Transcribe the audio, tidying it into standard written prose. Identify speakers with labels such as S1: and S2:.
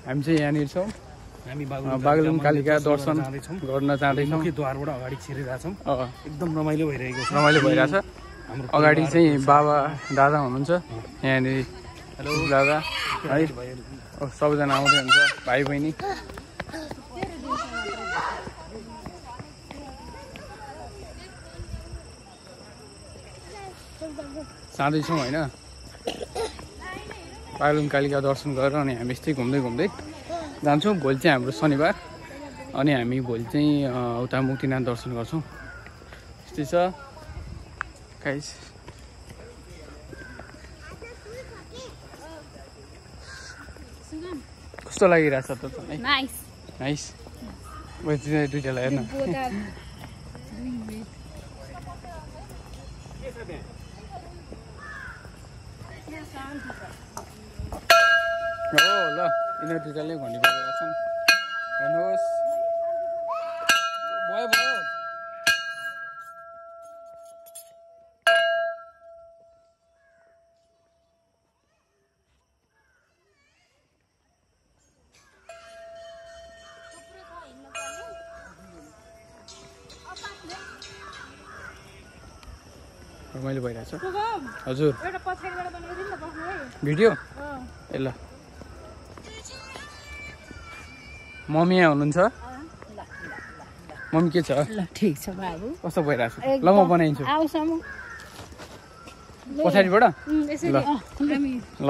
S1: हामी चाहिँ यहाँनिर छौँ
S2: हामी
S1: बागलुङ कालिका दर्शन गर्न जाँदैछौँ
S2: द्वारबाट अगाडि छिरेका छौँ एकदम रमाइलो भइरहेको छ
S1: रमाइलो भइरहेछ हाम्रो अगाडि चाहिँ बाबा दादा हुनुहुन्छ यहाँनिर हेलो दादा है सबैजना आउँदै हुन्छ भाइ बहिनी जाँदैछौँ होइन बागलुङ कालिका दर्शन गरेर अनि हामी यस्तै घुम्दै घुम्दै जान्छौँ भोलि चाहिँ हाम्रो शनिबार अनि हामी भोलि चाहिँ उता मुक्तिनाथ दर्शन गर्छौँ यस्तै छ गाइस कस्तो लागिरहेछ त नाइस नाइस दुइटालाई हेर्न हो ल यिनीहरू दुइटाले घन्टी बजाइरहेको छन् हेर्नुहोस् भयो भयो रमाइलो भइरहेछ हजुर भिडियो ए ल मम्मी यहाँ हुनुहुन्छ मम्मी के छ
S3: ल ठीक छ बाबु
S1: कस्तो भइरहेछ ल म बनाइदिन्छु पछाडिबाट ल